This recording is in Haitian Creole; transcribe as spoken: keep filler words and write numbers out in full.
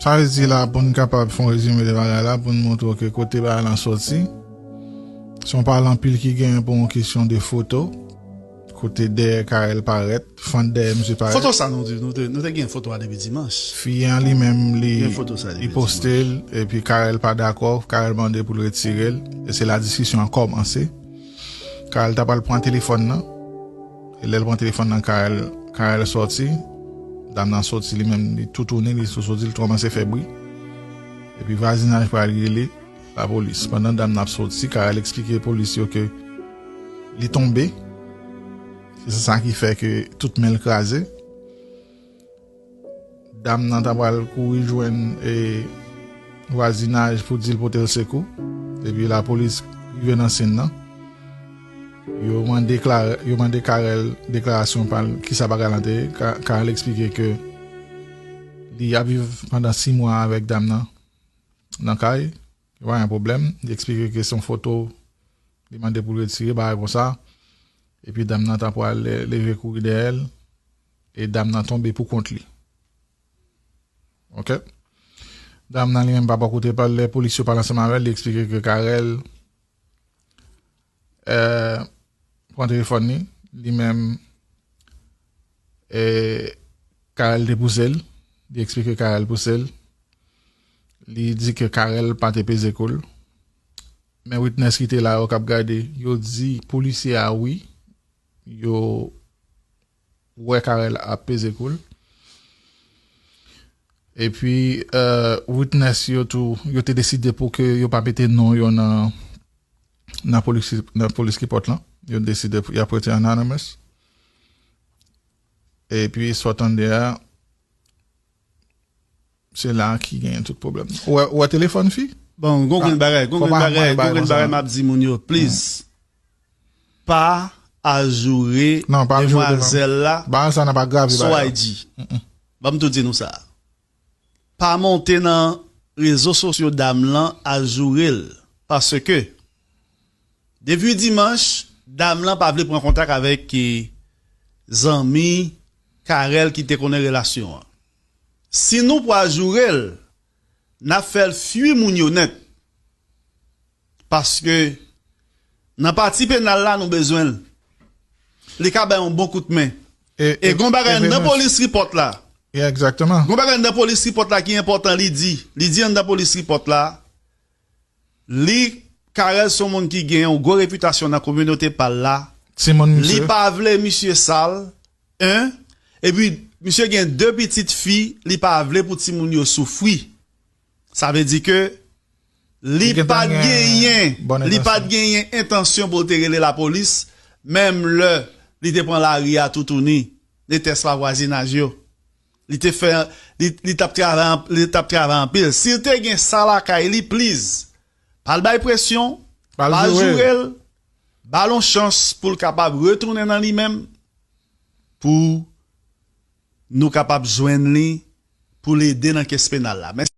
Sa vle di la, pou n kapab fè yon rezime de bagay la, pou n montre w ke kote bagay lan sòti, se yon pale anpil ki genyen pou yon kesyon de foto, kote dèyè Carel parèt, fant dèyè misye parèt. Foto sa nou di, nou te, nou te gen foto a depi dimanch. Fi an li menm, li, Gen foto sa li depi poste l, epi Carel pa dakò, Carel mande pou l retire l, e se la diskisyon an kòmanse. Carel ta pral pran telefòn nan, e lè l pran telefòn nan, Carel, Carel sòti, dam nan sòti li menm, li toutouni, li sou sòti, li kòmanse fè bri. Epi vwazinaj pral rele lapolis. Pandan dam nan ap sòti, Carel eksplike polis yo ke li tonbe. Se sa ki fè ke tout men l kraze. Dam nan ta pral kouri jwenn, e, vwazinaj pou di l pote l sekou. Epi lapolis rive nan sèn nan. Yo mande Clara, yo mande Carel deklarasyon pa l, kisa bagay lan te ye. Ka-, Carel eksplike ke li ap viv pandan sis mwa avèk dam nan, nan kay. Yo pa gen pwoblèm. Li eksplike ke se yon foto, li mande pou l retire, bagay konsa. Epi dam nan ta pral le-, leve kouri dèyè l, e dam nan tonbe pou kont li. Oke? Dam nan li menm pa bò kote pa l, lè polis yo pale ansanm avè l, li eksplike ke Carel, eh, pran telefòn li, li menm, eh, Carel te pouse l, li eksplike Carel pouse l, li di ke Carel pa te peze kou l. Men witness ki te la yo k ap gade, yo di polisye a wi, yo wè Carel ap peze kou l. Epi, eh, witness yo tou, yo te deside pou ke yo pa mete non yo nan, nan polis, nan polis repòt lan. Yo deside pou y ap rete anonymous. Epi, sa w tande a, se la ki genyen tout pwoblèm. Ou wè, ou wè telefòn fi? Bon, gon grenn bagay, gon grenn bagay, gon grenn bagay m ap di moun yo, please. Pa ajoure demwazèl la sou I G. Ban m tou di nou sa. Pa monte nan rezo sosyo dam lan ajoure l. Paske, depi dimanch, dam lan pa vle pran kontak avèk, eh, zanmi Carel ki te konnen relasyon an. Si nou pou ajoure l, n ap fè l fui moun yo nèt. Paske nan pati penal la, nou bezwen l. Li ka bay yon bon kout men. E, e gon bagay anndan polis repòt la. Egzakteman. Gon bagay anndan polis repòt la ki enpòtan, li di. Li di anndan polis repòt la, li, Carel se yon moun ki gen yon gwo repitasyon nan kominote pa l la. Timoun misye. Li pa vle misye sal, en. Epi, misye gen de pitit fi, li pa vle pou timoun yo soufri. Sa vle di ke li pa t genyen, li pa t genyen entansyon pou l te rele lapolis, menm lè li te pran lari a toutouni, li te esklav vwazinaj yo. Li te fè, li, li t ap travay an-, li t ap travay anpil. Si l te gen sa lakay li, please, pa l bay presyon, pa l joure l, ba l yon chans pou l kapab retounen nan li menm, pou nou kapab jwenn li, pou l ede nan kes penal la. Mèsi.